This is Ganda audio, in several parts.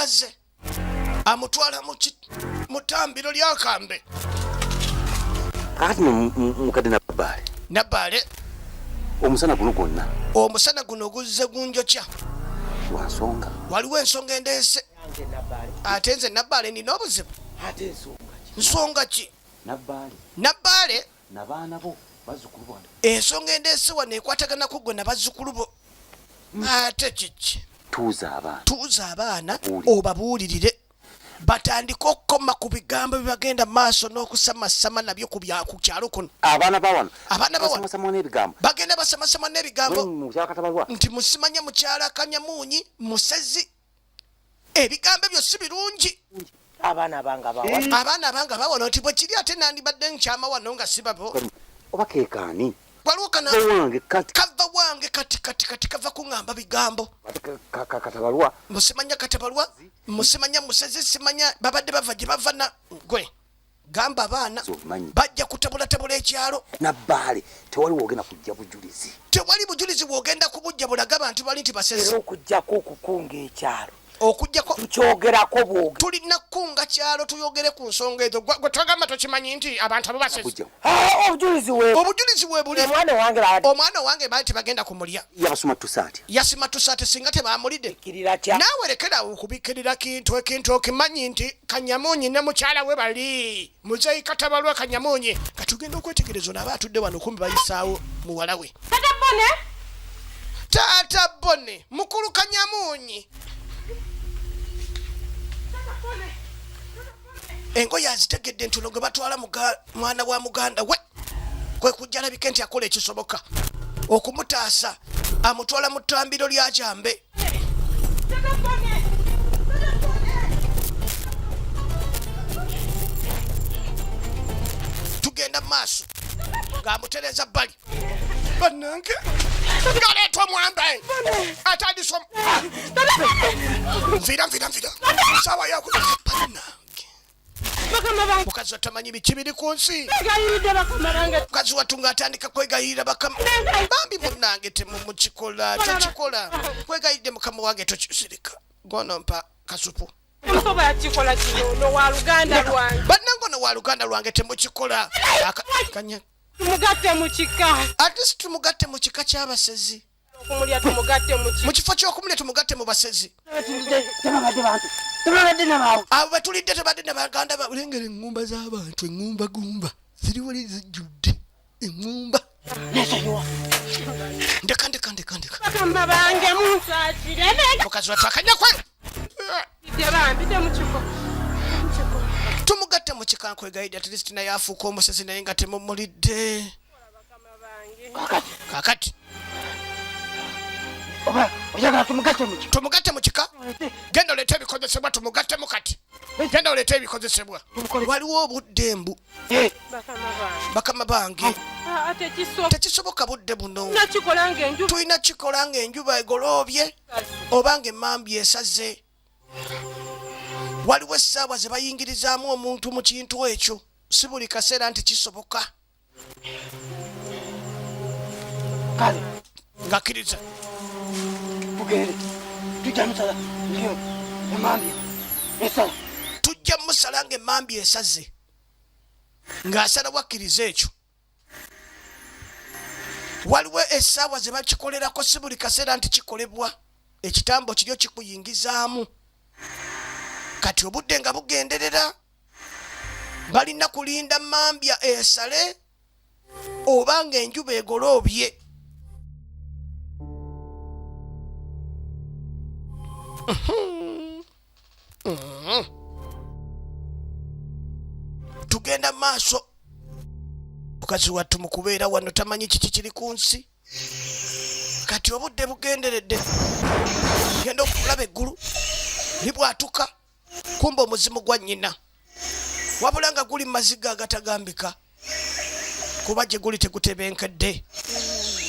Ngazze amutwala mu ttambiro lyakambe. Kakati mukadde Nabbaale. Nabbaale. Omusana guno gwonna. Omusana guno guzze gunjokya. Lwa nsonga. Waliwo ensonga endeese. Ate nze Nabbaale nina obuzibu. Ate ensonga ki? Nsonga ki? Nabbaale. Nabbaale. Nabaana bo bazzukulu bo. Ensonga endeese wano ekwatagana ku ggwe na bazzukulu bo. Ate kiki? Tuuza abaana. Tuuza abaana obabuulirire batandike okukoma ku bigambo byebagenda maaso n'okusamasama nabyo ku kyalo kuno. Abaana ba wano. Abaana ba wano. Basamasama n'ebigambo. Bagenda basamasama n'ebigambo. Nti musimanya mukyala Kanyamunyi musezi. Ebigambo ebyo si birungi. Abaana abange bawano. Abaana abange bawano nti bwe kiri ate nandibadde nkyama wano nga si babo. Oba keekaani? Waliwo kana wange kati. Kava wange kati kati kati kava kuŋŋamba bigambo. Katabalwa. Musimanya Katabalwa, musimanya musezi, simanya babadde bava gye bava na gwe. Gamba abaana bajja kutabulatabula ekyalo. Nabbaale tewali wogenda kujja bujulizi. Tewali bujulizi bwogenda kubujja bulaga bantu bali nti basezi. Era okujjako okukunga ekyalo. Okujjako tukyogerako bwoge. Tulina kukunga kyalo tuyogere ku nsonga ezo. Gwe twagamba tokimanyi nti abantu abo basezi. Obujulizi we. Obujulizi we buli. Omwana wange baali. Omwana wange baali tebagenda kumulya. Yabasuma tusaati. Yasima tusaati singa tebamulidde. Kirira kya. Naawe lekera okubikirira kintu ekintu okimanyi nti Kanyamunyi ne mukyala we bali. Muzeeyi Katabalwa Kanyamunyi. Kati ogenda okwetegereza ono aba atudde wano kumbi bayisaawo muwala we. Taata Bone. Taata Bone, mukulu Kanyamunyi. Engoye azitegedde nti ono gwe batwala mwana wa muganda we kwe kujja alabike nti akola ekisoboka okumutaasa, amutwala mu ttambiro lya Kyambe. Tugenda mu maaso ng'amutereeza bbali. Bannange ng'aleeta omwambe atandise nviira nviira nviira saawa yaku bannange. Mukazi wattu amanyi biki biri ku nsi. Mukazi wattu ng'atandika kwegayirira bakama. Bambi munnange temumukikola, tokikola. Kwegayiridde mukama wange tokisirika. Gono mpa kasupu. Nsobola kikola kino, ono wa luganda lwange. Bannange ono wa luganda lwange temukikola. Kanya. Tumugatte mu kika. At least tumugatte mu kika ky'abasezi. Okumulya tumugatte mu kika. Mu kifo ky'okumulya tumugatte mu basezi. Tebabadde bantu. Tebabadde na baabwe. Abo batulidde tebadde na baganda baabwe. Lengera eŋŋumba z'abantu, eŋŋumba gumba. Ziri wali zijjudde eŋŋumba. Nesonyiwa. Ndeka, ndeka, ndeka, ndeka. Bakama bange munsaasire. Mukazi wattu akanyakwe. Bambi temukiko. Tumugatte mu kika nkwegayidde, at least naye afuuka omusezi naye nga temumulidde. Kakati. Kakati. Oba oyagala tumugatte mu kika? Tumugatte mu kika? Genda oleete ebikozesebwa tumugattemu kati. Genda oleete ebikozesebwa. Waliwo obudde mbu. Bakama bange. Tekisoboka budde buno. Tulina kikola ng'enjuba egoloobye oba ng'emmambi esaze. Waliwo essaawa ze bayingirizaamu omuntu mu kintu ekyo. Si buli kaseera nti kisoboka. Kale. Ngakkiriza. Tugende. Tujja musala ng'emmambi esala. Tujja musala ng'emmambi esaze. Ng'asala wakkiriza ekyo. Waliwo essaawa ze bakikolerako, si buli kaseera nti kikolebwa. Ekitambo kiryo kikuyingizaamu. Kati obudde nga bugenderera, balina kulinda mmambya esale oba ng'enjuba egoloobye. Tugenda maaso. Mukazi wattu mu kubeera wano tamanyi kiki kiri ku nsi. Kati obudde bugenderedde, genda okulaba eggulu libwatuka, kumba omuzimu gwa nnyina wabula nga guli mu maziga agatagambika, kuba gye guli tegutebenkedde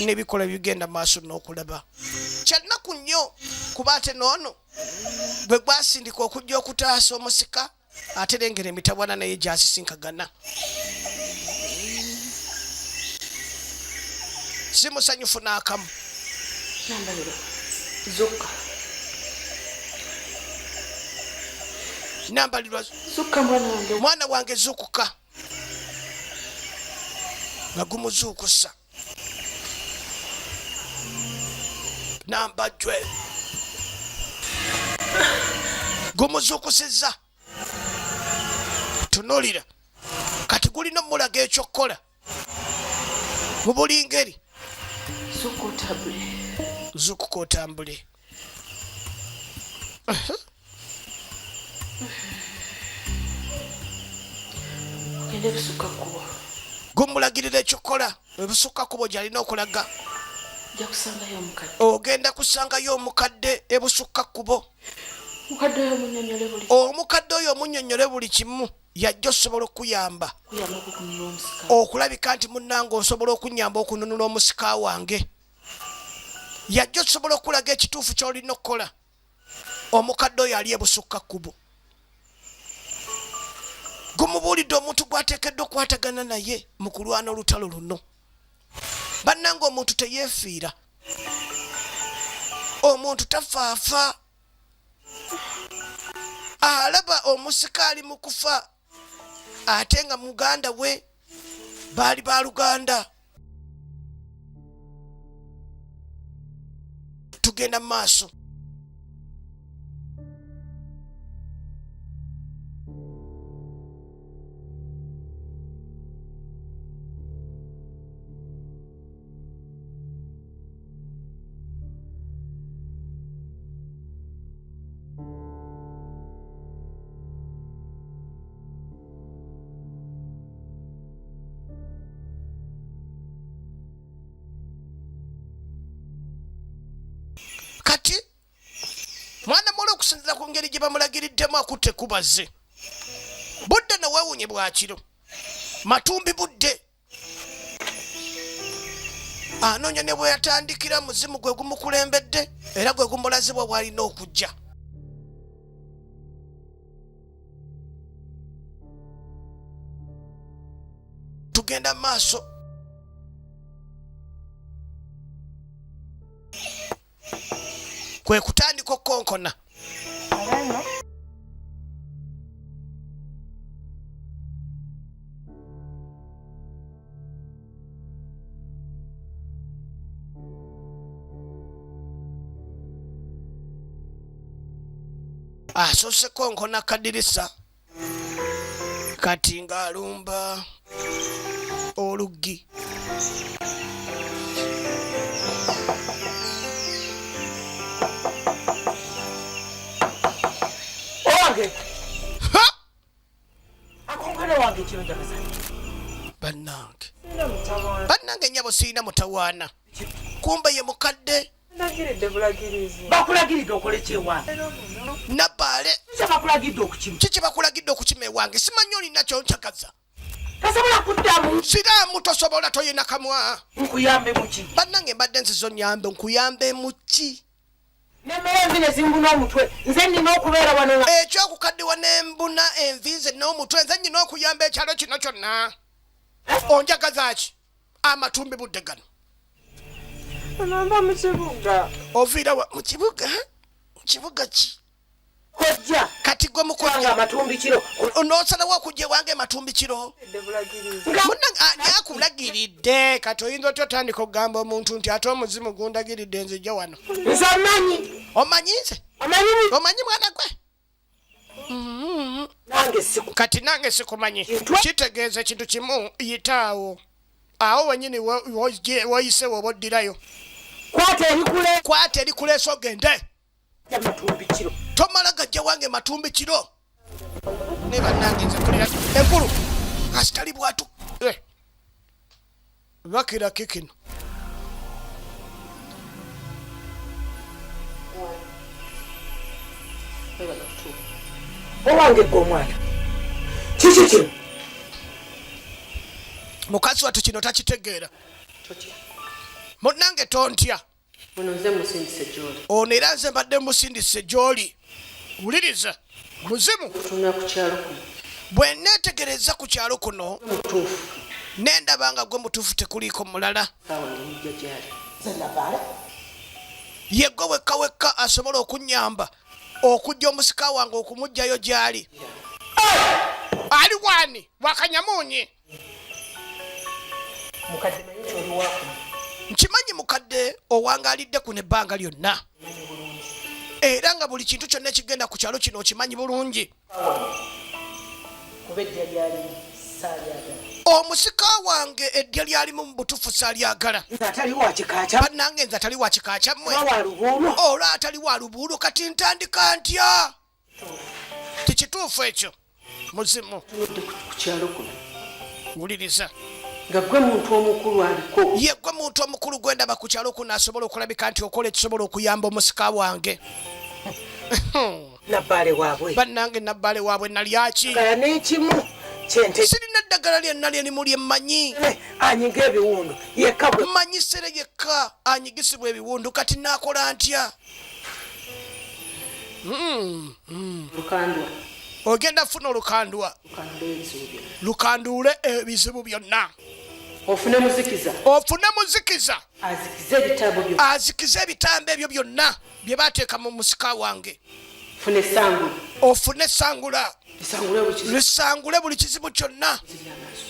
n'ebikola bigenda maaso n'okulaba. Kyannaku nnyo kuba ate n'ono bwe gwasindika okujja okutaasa omusika, ate lengera emitawaana naye gyasisinkagana. Si musanyufu n'akamu. Nambaliro, zukka. Nambalirwa, mwana wange zuukuka. Nga gumuzuukusa nambajwe gumuzuukusizza. Tunulira kati gulina omulaga ekyokukola mu buli ngeri. Zuukuka otambule. Gumulagirira ekyokukola ebusukka kubo gyalina okulaga. Ogenda kusangayo omukadde ebusukka kkubo. Omukadde oyo omunnyonnyole buli kimu, yajja osobola okuyamba okulabika nti munnange osobola okunyamba okununula omusika wange. Yajja osobola okulaga ekituufu ky'olina okukola. Omukadde oyo ali ebusukka kkubo. Gumubuulidde omuntu gw'ateekeddwa okukwatagana naye mu kulwana olutalo luno. Bannange, omuntu teyeefiira, omuntu tafaafa. Alaba omusika ali mu kufa ate nga muganda we, baali baluganda. Tugenda mu maaso. Kati mwana muwala, okusinziira ku ngeri gye bamulagiriddemu, akutte kubaze budde neweewunye bwakiro matumbi budde anoonya ne bwe yatandikira. Muzimu gwe gumukulembedde era gwe gumulazibwa bw'alina okujja. Tugenda mu maaso. Kwe kutandika okukonkona. Asoose konkona kadirisa, kati ng'alumba oluggi. Owange! Ha! Akonkona wange kiro njagaza. Bannange, bannange, nyabo, siina mutawaana. Kumbe ye mukadde. Ndagiridde bulagirizi. Bakulagiridde okole kyewange. Nabbaale. Kiki bakulagidde okukima? Kiki bakulagidde okukima ewange? Simanyi olina kyonjagaza. Tasobola kuddamu. Siraamu tosobola, toyina kamwa. Nkuyambe muki? Bannange, mbadde nzizo nyambe, nkuyambe muki? Nemmere envi ne zimbuna omutwe, nze nnina okubeera wano nga Ekyokukaddiwa n'embuna envi nze n'omutwe, nze nyina okuyamba ekyalo kino kyonna? Onjagaza ki amatumbi budde gano? Namba mu kibuga. Oviira wa mu kibuga? Mu kibuga ki? Kojja. Kati gwe wange mukwanga amatumbi kiro. Onoosalawo okujja ewange matumbi kiro? Ndagidde bulagirizi. Munnange, ani akulagiridde? Kati oyinza otya otandika okugamba omuntu nti ate omuzimu gundagiridde nzijja wano? Nze omanyi. Omanyi nze? Omanyi. Omanyi mwana gwe? Nange siku Kati nange sikumanyi. Kitegeeza ekintu kimu, yitaawo awo wenyini woyise woba oddirayo. Kwata erikule. Kwata erikuleesa ogende. Amatumbi kiro. Tomala gajja wange matumbi kiro. Ne bannange, nze mpulira enkulu asitali bwatu. Eh. Bakira kikino. Owange gwe omwana, kiki kino? Mukazi wattu kino takitegeera. Munnange, tontya. Muno nze musindise gy'oli. Ono era nze mbadde musindise gy'oli. Wuliriza, muzimu. Kutunula ku kyalo kuno. Bwe neetegereza ku kyalo kuno, Mutuufu. nendaba nga gwe mutuufu, tekuliiko mulala. Saawa nemujja gy'ali. Yegwe wekka wekka asobola okunyamba. Okujja omusika wange okumugjayo gyali. Ali wani wakanyamunyi. Mukadde, manyi kyoli wakuno. Nkimanyi mukadde, owangaalidde kuno ebbanga lyonna, era nga buli kintu kyonna ekigenda ku kyalo kino okimanyi bulungi. Kuba eddya lyalimu saalyagala. Omusika wange eddya lyalimu mu butuufu saalyagala. Nze atali wa kika kya Bannange, nze atali wa kika kyammwe wa lubuulwa. Olwo atali wa lubuulwo, kati ntandika ntya? Tikituufu ekyo, muzimu. Tunudde ku kyalo kuno. Wuliriza. Nga gwe muntu omukulu aliko. Ye gwe muntu omukulu gwendaba ku kyalo kuno asobola okulabika nti okola ekisobola okuyamba omusika wange. Nabbaale waabwe. Bannange, nabbaale waabwe nalyaki? Gala n'ekimu kyente. Sirina ddagala lyonna lyerimu lyemmanyi. Anyiga ebiwundu yekka bwe Mmanyi sere yekka anyigisibwa ebiwundu. Kati naakola ntya? Lukandwa. Ogenda funa olukandwa. Lukandula ebizibu byonna. Lukanduule ebizibu byonna. Ofune muzikiza. Ofune muzikiza. Azikize ebitabo byonna. Azikize ebitambo ebyo byonna bye bateeka mu musika wange. Funa essangula. Ofune esangula. Lisangule buli kizibu Lisangule buli kizibu kyonna by'amaaso.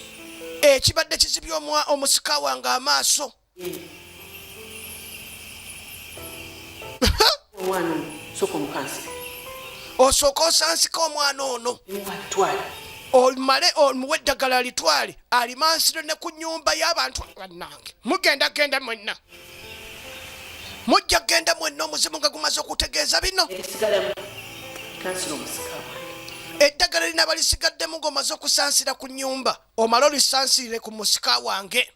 Ekibadde kizibye omusika wange amaaso. Omwana ono sooka omukansire. Osooka osansika omwana ono. Bimuwa bitwale. Omale omuwe eddagala alitwale alimansire ne ku nyumba y'abantu. Bannange, mugenda genda mwenna, mujja genda mwenna omuzimu nga gumaze okutegeeza bino. Erisigalamu kansira omusika wange. Eddagala linaba lisigaddemu ng'omaze okusansira ku nyumba, omale olisansirire ku musika wange.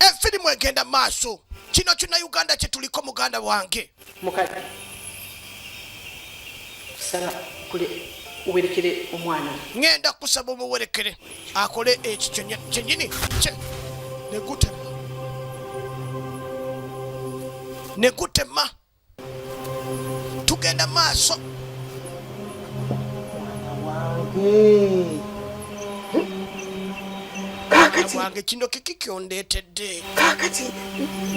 Efirimu egenda maaso. Kino kyonna Uganda kye tuliko, muganda wange. Mukadde, saba kule uwerekere omwana. Ŋŋenda kusaba omuwerekere akole ekyo kyennyini negutema negutema. Tugenda maaso. Wange, kaakati Wange, kino kiki kyondeetedde? Kaakati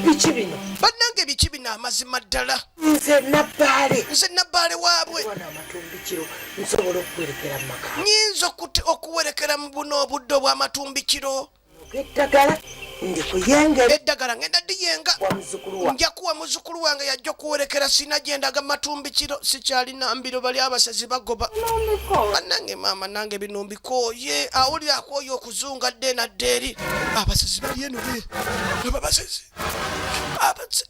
biki bino? Bannange, biki bino? Amazima ddala. Nze nabbaale. Nze nabbaale waabwe. Wana amatumbikiro nsobola okuwerekera mu maka. Nyinza okuwerekera mu buno obudde obw'amatumbikiro. Eddagala ndikuyengere. Eddagala ngenda diyenga. Wa muzzukulu wa Nja kuwa muzzukulu wange yajja okuwerekera. Sina gyendaga matumbikiro, sikyalina mbiro, bali abasazi bagoba. Bannange, maama nange bino mbikooye. Awulira akooye okuzunga dde nadde eri abasazi bali eno be aba basezi abasezi.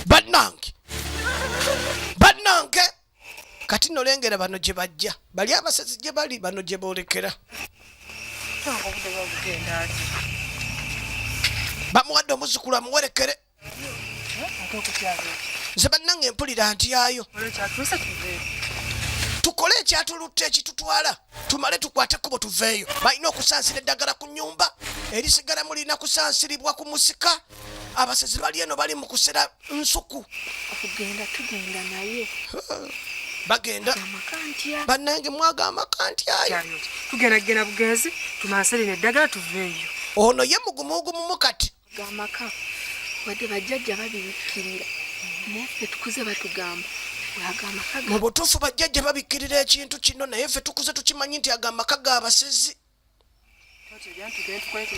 Bannange, bannange, bannange, kati nolengera bano gye bajja, bali abasazi gye bali, bano gye boolekera. Obudde bwabugenda ati. Bamuwadde omuzzukulu amuwerekere. Ate okutyalo. Nze bannange mpulira ntyayo. Olwekyatuuse tuveeyo. Tukole ekyatulutte ekitutwala, tumale tukwate ekkubo tuveeyo. Balina okusansira eddagala ku nnyumba, erisigalamu lirina kusansiribwa ku musika. Abasezi bali eno bali mu kusera nsuku. Okugenda tugenda naye. Bagenda. Amaka ntya. Bannange, mwaga amaka ntyayo. Tugenda genda bugenzi tumanse lino eddagala tuveeyo. Ono ye mugumuugumumu kati. Amaka wadde bajjajja babibikkirira, naye ffe tukuze batugamba aga amaka. Mu butuufu bajjajja babikkirira ekintu kino, naye ffe tukuze tukimanyi nti aga amaka g'abasezi.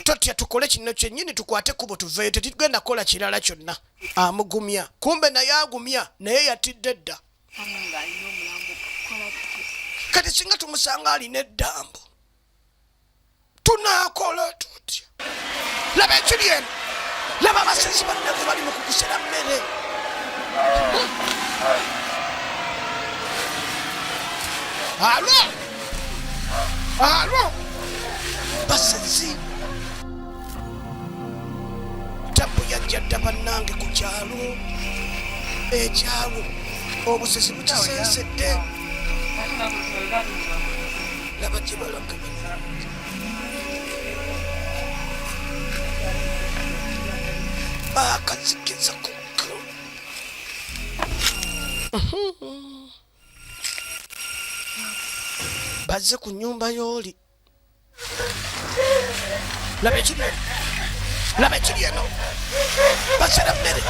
Totya, tukole kino kyennyini, tukwate kubo tuveeyo, tetugenda kukola kirala kyonna. Amugumya, kumbe naye agumya naye yatidde dda. Ng'alina omulambo kukola tutya? Kati singa tumusanga alina eddambo tunaakola tutya? Laba ekiri eno, laba abasezi bannange bali mu kukusera mmere. Alo alo, basezi tabu yajja dda bannange ku kyalo. Ekyalo obusezi bukisensedde. Laba gye balaga bannange. Bakazikiza kokka. Bazze ku nyumba y'oli. Laba ekiri eno. Laba ekiri eno, basera mmere,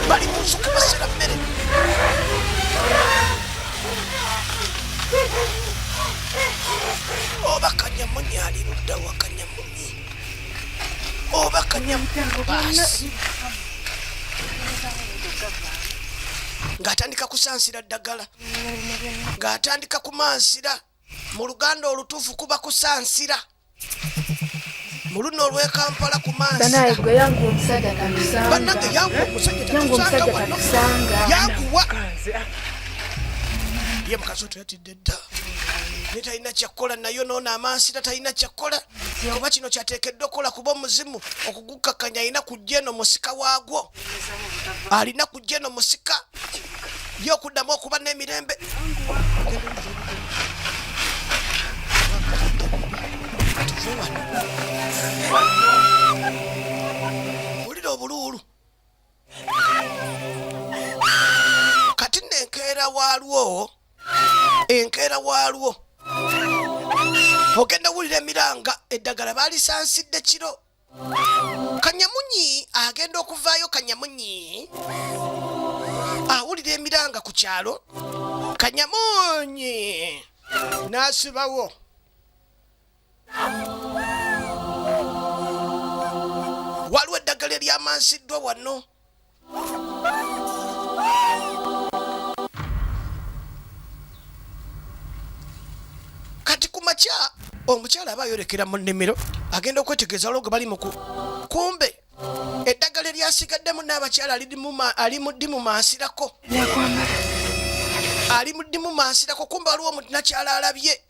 bali mu nsuku basera mmere. Oba Kanyamunyi ali ludda wa Kanyamunyi? Oba Kanyamunyi baasi ng'atandika kusansira ddagala, ng'atandika kumansira. Mu Luganda olutuufu kuba kusansira, mu luno olw'e Kampala kumansira. Gwe yangu, omusajja tatusanga. Bannange, yangu, omusajja Yangu, tatusanga omusajja wano. tatusanga. Yanguwa. Ye mukazi oto yatidde dda, naye talina kyakkola. Nayo noono amansira, talina kyakkola kuba kino kyateekeddwa okukola, kuba omuzimu okugukakkanya alina kujja eno musika waagwo, alina kujja eno musika ye okuddamu okuba n'emirembe. Tuve wano. Wulira obuluulu. Kati nno enkeera waalwo, enkeera waalwo ogenda wulira emiranga, eddagala baalisansidde kiro. Kanyamunyi agenda okuvaayo, Kanyamunyi awulira emiranga ku kyalo. Kanyamunyi n'asibawo. Waliwo eddagala eryamansiddwa wano. Kati ku makya omukyala aba ayolekera mu nnimiro, agenda okwetegereza waliwo gwe bali muku. Kumbe eddagala eryasigaddemu n'abakyala ali mu ddimu mansirako, ali mu ddimu mansirako. Kumbe waliwo omunakyala alabye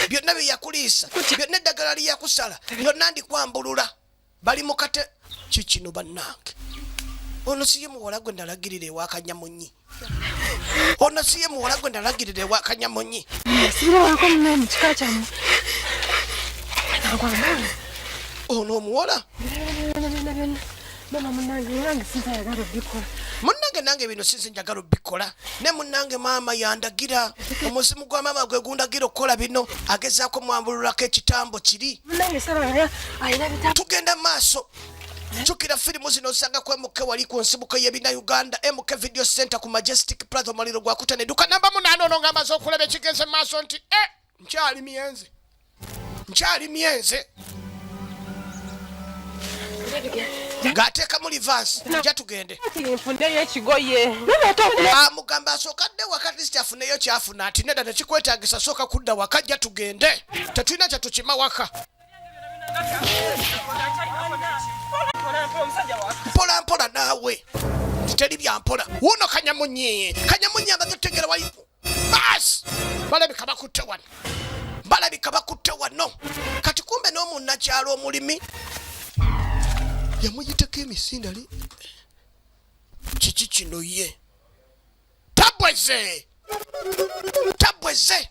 byonna bye yakuliisa, byonna eddagala lyeyakusala byonna ndikwambulula. Bali mu kate kikino. Bannange, ono si ye muwala gwe nalagirira ewa Kanyamunyi? Ono si ye muwala gwe nalagirira ewa Kanyamunyi? Sibirabako munaye mu kika kyammwe. Nagwambala. Ono omuwala. Byonna byonna byonna. Mama munange, nange sinzayagala obikola. Munnange, nange bino sinze njagala obikola, ne munnange maama yandagira, omuzimu gwa maama gwe gundagira okukola bino. Agezaako mwambululako ekitambo kiri. Munange saba alina bitabo. Tugenda maaso. Jjukira firimu zino osanga ku MK wali ku nsibuko y'ebina Uganda, MK Video Center ku Majestic Plaza, omuliro gwakutana, edduka namba 8. Ono ng'amaze okulaba ekigenze maaso nti e nkyali myenze, nkyali myenze, ng'ateekamu reverse. Ja tugende. Nfundeyo ekigoye. Amugamba asooka adde waka, at least afuneyo kyafuna. Ati nedda, tekikwetagisa, sooka kudda waka, jja tugende, tetulina kyetukima waka. Mpola mpola naawe, teri bya mpola. Wuno Kanyamunyi, Kanyamunyi amaze tutegera wali baasi. Balabika bakutte wano, balabika bakutte wano. Kati kumbe n'omunnakyalo omulimi yamuyitako emisindali. Kiki kino? Ye tabweze, tabweze.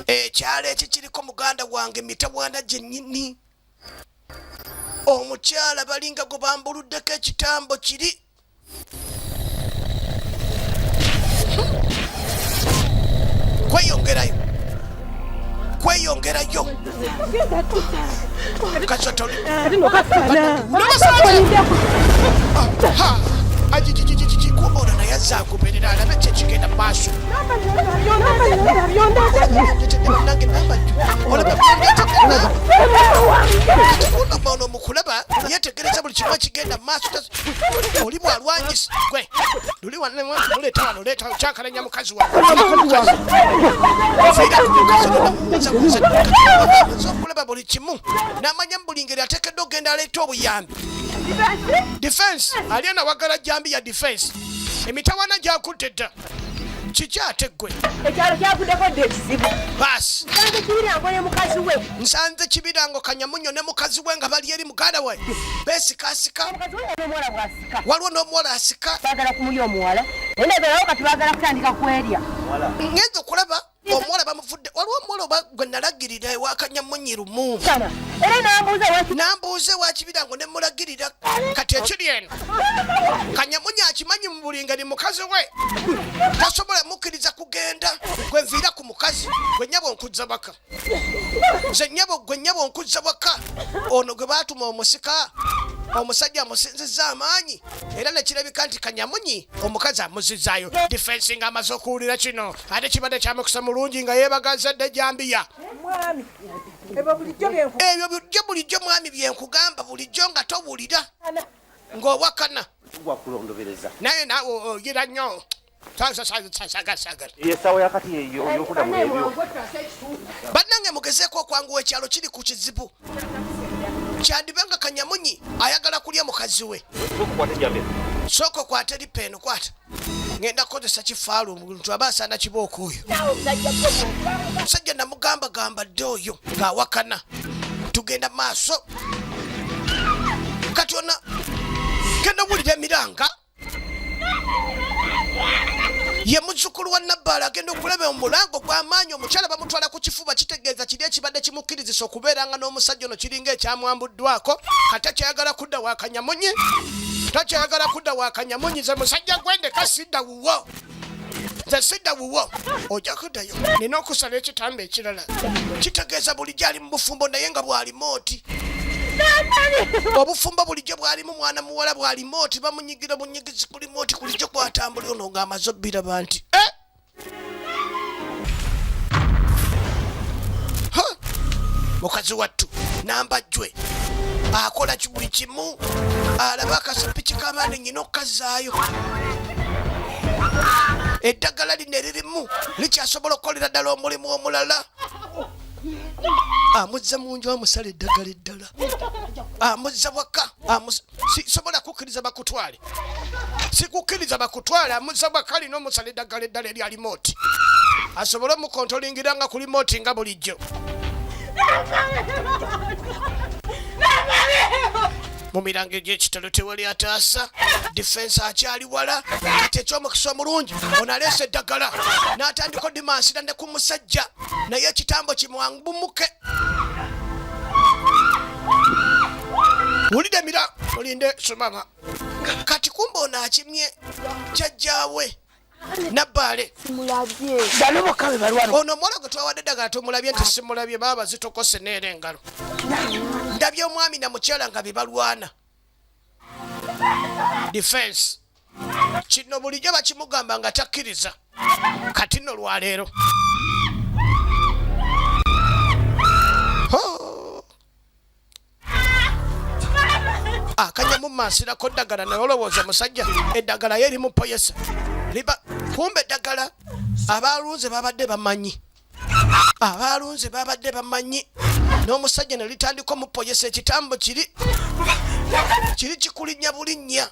Ekyalo ekyo kiriko muganda wange mitawaana gyennyini. Omukyala balinga gwe bambuluddeko ekitambo kiri. Kweyongerayo, kweyongerayo. Kasotoli kumbe ono naye azze agoberera alabe kyekigenda mu maaso. Nange namba olaba ono mukulaba yetegereza buli kimu ekigenda mu maaso. Oli bwalwanyisa gwe luli muleeta wano, leeta kyakalanya mukazi wange okulaba buli kimu n'amanya mu buli ngeri ateekeddwa okugenda aleeta obuyambi. Defense ali enawagala jambi ya defense, emitawaana gyakutte dda. Kiki ate ggwe? Ekyalo kyaguddeko dda ekizibu. Baasi. Nsanze Kibirango ne mukazi we. Nsanze Kibirango Kanyamunyo ne mukazi we nga bali eri, muganda we beesikasika. Mukazi we n'omuwala bw'asika. Waliwo n'omuwala asika. Baagala kumulya omuwala, naye ndagalawo kati baagala kutandika kwerya. Ngenza okulaba omuwala bamuvudde. Waliwo omuwala oba gwe nalagirira ewa Kanyamunyi lumu. Sana era nambuuza waki. Nambuuze wa Kibirango ne mulagirira. Kati ekiri eno, Kanyamunyi akimanyi mu buli ngeri mukazi we tasobola mukkiriza kugenda. Gwe nviira ku mukazi. Gwe nnyabo nkuzza baka. Nze nnyabo gwe nnyabo nkuzza waka. Ono gwe baatuma omusika omusajja amusinzizza amaanyi era nekirabika nti Kanyamunyi omukazi amuzizaayo. Difensi nga amaze okuwulira kino ate kibadde kyamukisa mulungi nga yeebagaza dda ejambiya. Ebyo bulijjo bulijjo mwami byenkugamba bulijjo nga towulira ng'owakana naye naawe ogira nnyo. Bannange mugezeeko okwanguwa, ekyalo kiri ku kizibu. Kyandiba nga Kanyamunyi ayagala kulya mukazi we. Sooka okwate eripa eno, kwata, ngenda kukozesa kifaalu. Omuntu aba asaana kibooko oyo musajja namugamba gamba dde oyo ng'awakana. Tugenda maaso kati ona genda owulira emiranga. Ye muzzukulu wa Nabbaala agenda okulaba omulango gw'amaanyi, omukyala bamutwala ku kifuba. Kitegeeza kiri ekibadde kimukkirizisa okubeeranga n'omusajja ono kiringa ekyamwambuddwako. Kati takyayagala kudda wa Kanyamunyi, takyayagala kudda wa Kanyamunyi. Ze musajja gwendeka, sidda wuwo, nze sidda wuwo, ojja kuddayo, nina okusala ekitambo ekirala. Kitegeeza bulijjo ali mu bufumbo naye nga bwalimooti. Obufumbo bulijjo bwalimu mwana muwala bwalimooti, bamunyigira bunyigizi ku limooti kulijjo kwatambula. Ono ng'amaze obbiraba nti eh! Ha! Mukazi wattu nambajjwe akola buli kimu, alaba akasepiki k'abaana nyina okukazaayo. Eddagala lino eririmu likyasobola okukolera ddala omulimu omulala. Amuzza mu nju, amusala eddagala eddala, amuzza waka. Sisobola kukkiriza bakutwale, sikukkiriza bakutwale. Amuzza waka, alina omusala eddagala eddala erya limooti asobole omukontolingira nga ku limooti nga bulijjo. Mu mirango egy'ekitalo tewali ataasa. Difensi akyali wala. Kati ekyomukisa omulungi ono aleese eddagala n'atandika odimansira ne ku musajja, naye ekitambo kimwangumuke. Wulire mira, olinde sumama. Kati kumba ono akimye jjajjaawe Nabbaale. Bano bokka be balwana. Ono omuwala gwe twawadde eddagala tumulabye nti simulabye. Baaba zitokose neera engalo. Ndabye omwami na mukyala nga bebalwana. Defense kino bulijjo bakimugamba nga takkiriza. Kati nno lwaleero Ho! Akanyamu mansirako ddagala, naye olowooza musajja eddagala ye erimupoyesa liba. Kumbe eddagala abalunze babadde bamanyi, abalunze babadde bamanyi n'omusajja ne litandika omupoyesa. Ekitambo kiri kiri kikulinnya bulinnya,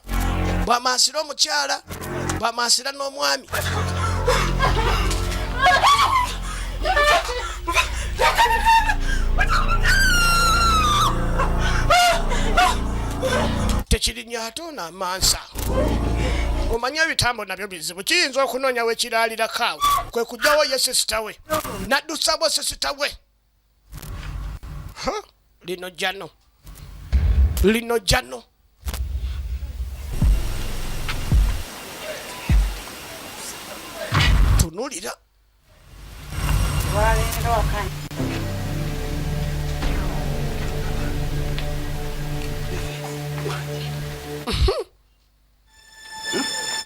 bwamansira omukyala, bwamansira n'omwami. Tekirinya ate ono amansa. Omanye ebitambo nabyo bizibu, kiyinza okunoonya wekiraalirako awo. Kwe kujjawo ye sisita we n'addusawo sisita we. Ha, lino jano, lino jano. Tunulira.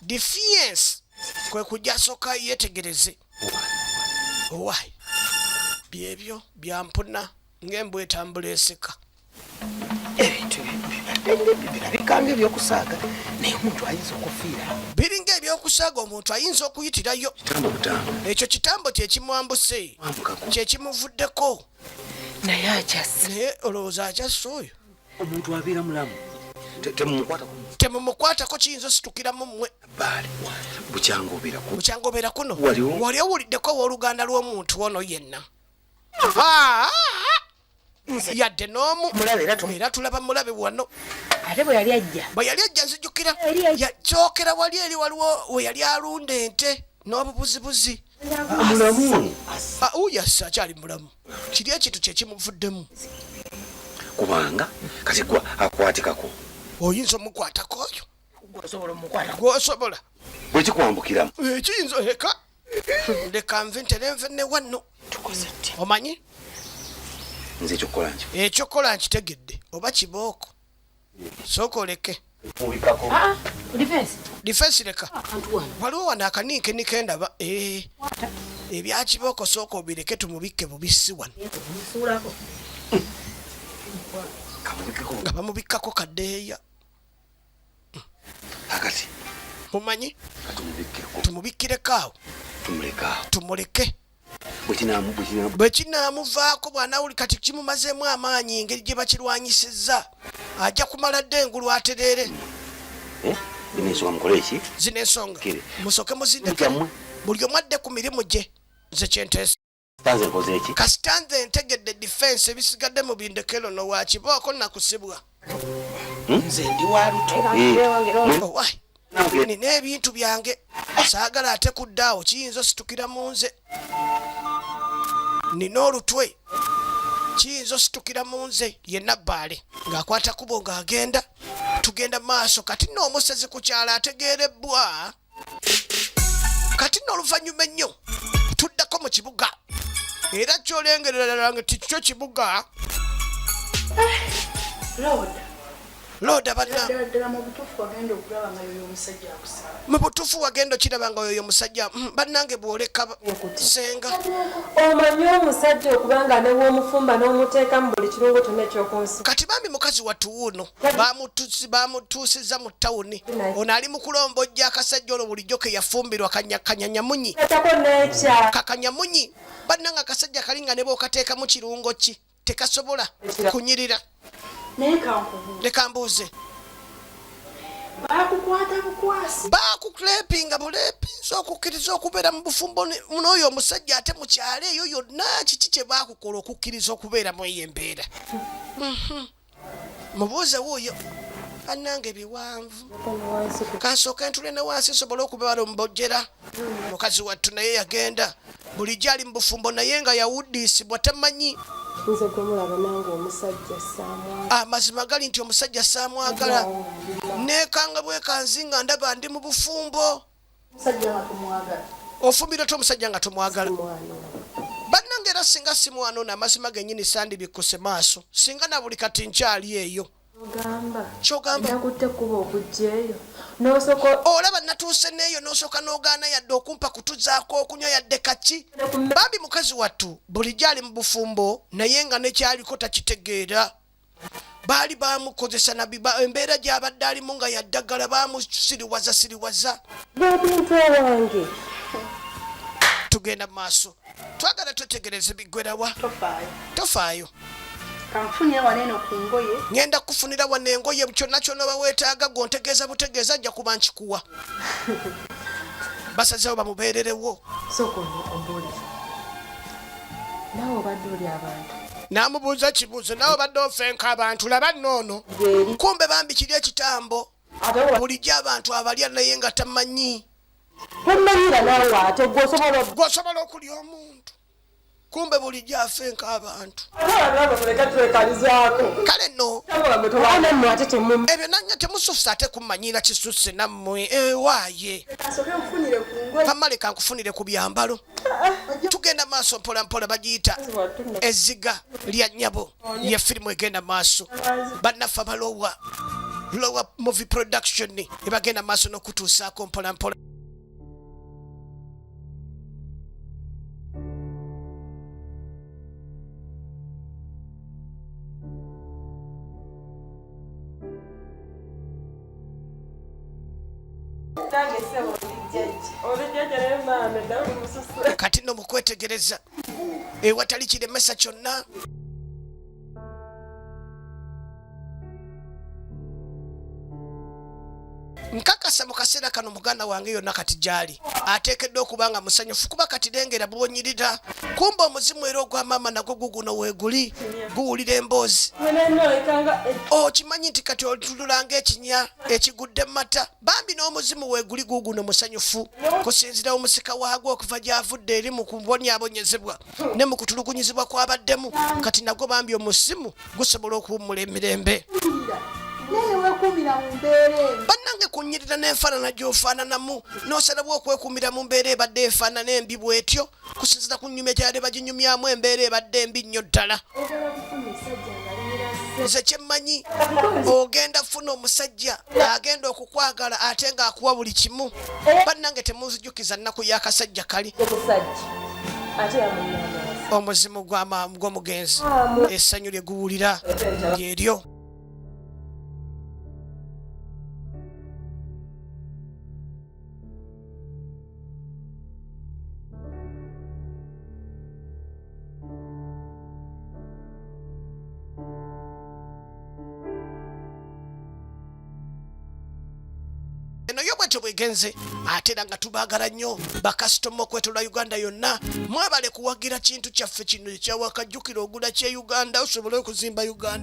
Defiance kwe kujja soka yetegereze owai byebyo byampuna ng'embwa etambula eseka. Ebintu bibadde birabika nga ebyokusaaga, naye omuntu ayinza okufiira. Biringa ebyokusaaga, omuntu ayinza okuyitirayo. Kitambo butambo. Ekyo kitambo kyekimwambuse. Mwambukako. Kyekimuvuddeko. Naye akyassa. Naye olowooza akyassa oyo? Omuntu abeera mulamu. Temumukwatako. Temumukwatako, kiyinza ositukiramu mmwe. Baale bukyanga obeera ku bukyanga obeera kuno. Waliwo? Wali owuliddeko owooluganda lw'omuntu ono yenna? Ah, yadde n'omu. Mulabe era era tulaba mulabe wano. Ate bwe yali ajja. Bwe yali ajja nzijukira. Eri yakyokera wali eri, waliwo we yali alunda ente n'obubuzibuzi. Mulamu. Ah, uyasa akyali mulamu. Kiri ekintu kyekimuvuddemu. Kubanga kati gwa akwatikako. Oyinza omukwatako oyo? Osobola omukwata? Gwosobola. Bwe kikwambukiramu. Ekiyinza eka. Leka nve ntere nve ne wanno. Omanyi? Nze ekyokukola nki? Ekyokukola nkitegedde oba kibooko. Sooka oleke. Ah, defense. Defense leka. Waliwo wano akaniike nikendaba. Eh. Ebya kibooko sooka obireke tumubikke bubisi wano. Nga bamubikkako kadeeya. Akati. Mumanyi? Tumubikkireko awo. Tumuleke. Bwe kinaamuvaako bw'anaawuli kati kimumazeemu amaanyi engeri gye bakirwanyisizza ajja kumala dda engulu atereere. Zino ensonga musooke muzindeke buli omu adde ku mirimu gye nze kyenteesa. Kasita nze ntegedde difensi ebisigadde mu bindekero no wa kibooko nakusibwa. Nze ndi wa luto. Owaye nina ebintu byange saagala ate kudda awo kiyinza ositukira mu nze. Nina olutwe kiyinza ositukira mu nze. Ye Nabbaale ng'akwata kubo ng'agenda tugenda maaso kati nno omusezi ku kyalo ategeera ebbwa. Kati nno oluvannyuma ennyo tuddako mu kibuga era kyolengerera nga tikyo kibuga. Looda banna. Mu butuufu wagenda okiraba nga yoyo omusajja bannange bw'oleka senga. Omanyi omusajja okuba nga ne bw'omufumba n'omuteeka mu buli kirungo kyonna eky'oku nsi. Kati bambi mukazi wattu wuuno bamutuusizza mu tawuni. Ono ali mu kulombojja akasajja olwo bulijjo ke yafumbirwa kanyanyamunyi. Kakanyamunyi. Bannange akasajja kali nga ne bw'okateekamu kirungo ki tekasobola kunyirira. Leka mbuuze. Baakukwata bukwasi. Baakukulepinga bulepinza okukkiriza okubeera mu bufumbo n'oyo omusajja ate mu kyalo eyo yonna kiki kye baakukola okukkiriza okubeera mu eyo embeera. Mubuuze wuuyo. Bannange biwanvu. Kansooke ntule ne wansi nsobole okubeera omumbojjera. Mukazi wattu naye yagenda. Bulijjo ali mu bufumbo naye nga yawuddiisibwa tamanyi. Nze gwe mulaba nange omusajja saamwagala. Amazima gali nti omusajja saamwagala. Neekanga bwekanzi nga ndaba ndi mu bufumbo. Ofumbira otya omusajja nga tomwagala? Bannange era singa si mwana ono amazima gennyini sandibikkuse maaso. Singa na buli kati nkyali eyo. Ky'ogamba. Nakutte ekkubo okujja eyo n'osooka. Olaba natuuse n'eyo n'osooka n'ogaana yadde okumpa kutuzaako okunywa yadde kaki. Bambi mukazi wattu bulijjo ali mu bufumbo naye nga ne ky'aliko takitegeera. Baali baamukozesa na embeera gy'abadde alimu nga ya ddagala baamusiriwaza siriwaza. Omuntu owange. Tugenda mu maaso. Twagala twetegereze biggwerawa. Tofaayo. Kanfunire wano eno ku ngoye. Ngenda kufunira wano engoye kyonna kyonna oba weetaaga gw'ontegeeza butegeeza nja kuba nkikuwa. Basazeewo bamubeererewo. Sooka ombuulire. Naawe obadde olya abantu. N'amubuuza kibuuzo naawe obadde ofenka abantu laba nno ono. Kumbe bambi kiri ekitambo. Bulijjo abantu abalya naye nga tamanyi. Tommanyira naawe ate gwe osobola. Gwe osobola okulya omuntu. Kumbe bulijjo afenka abantu. Kale nno ebyo nanya temususse ate kummanyira kisusse nammwe ewaaye. Pamale kankufunire ku byambalo. Tugenda maaso mpola mpola bagiyita ezziga lya nnyabo ye firimu egenda maaso. Bannaffe abalowa Lowa Movie Production ebagenda maaso n'okutuusaako mpola mpola. Kati nno mu kwetegereza ewatali kiremesa kyonna nkakasa mu kaseera kano muganda wange yonna kati gy'ali ateekeddwa okuba nga musanyufu kuba kati lengera bw'onyirira kumba omuzimu era ogwa maama nagwo guguno weeguli guwulira emboozi. Okimanyi nti kati otulula ng'ekinya ekigudde mu mata. Bambi n'omuzimu weeguli guguno musanyufu kusinziira omusika waagwo okuva gy'avudde eri mu kubonyaabonyezebwa ne mu kutulugunyizibwa kw'abaddemu. Kati nagwo bambi omuzimu gusobola okuwummula emirembe. N'okwekuumira mu mbeera eno. Bannange, kunyirira n'enfaanana gy'ofaananamu, n'osalabwa okwekuumira mu mbeera ebadde efaanana embi bw'etyo, kusinziira ku nnyumya gyali baginyumyamu, embeera ebadde embi nnyo ddala. Oyagala kufuna omusajja ng'alimira. Nze kyemmanyi, ogenda funa omusajja agenda okukwagala ate ng'akuwa buli kimu. Bannange, temunzijukiza nnaku y'akasajja kali. Omusajja ate yamunamaasa. Omuzimu gw'omugenzi, essanyu lye guwulira lyeryo. Eno yo bwetyo bwegenze, ate era nga tubaagala nnyo bakasitoma okwetola Uganda yonna. Mwebale kuwagira kintu kyaffe kino ekyawakajjukira. Ogula kye Uganda osobole okuzimba Uganda.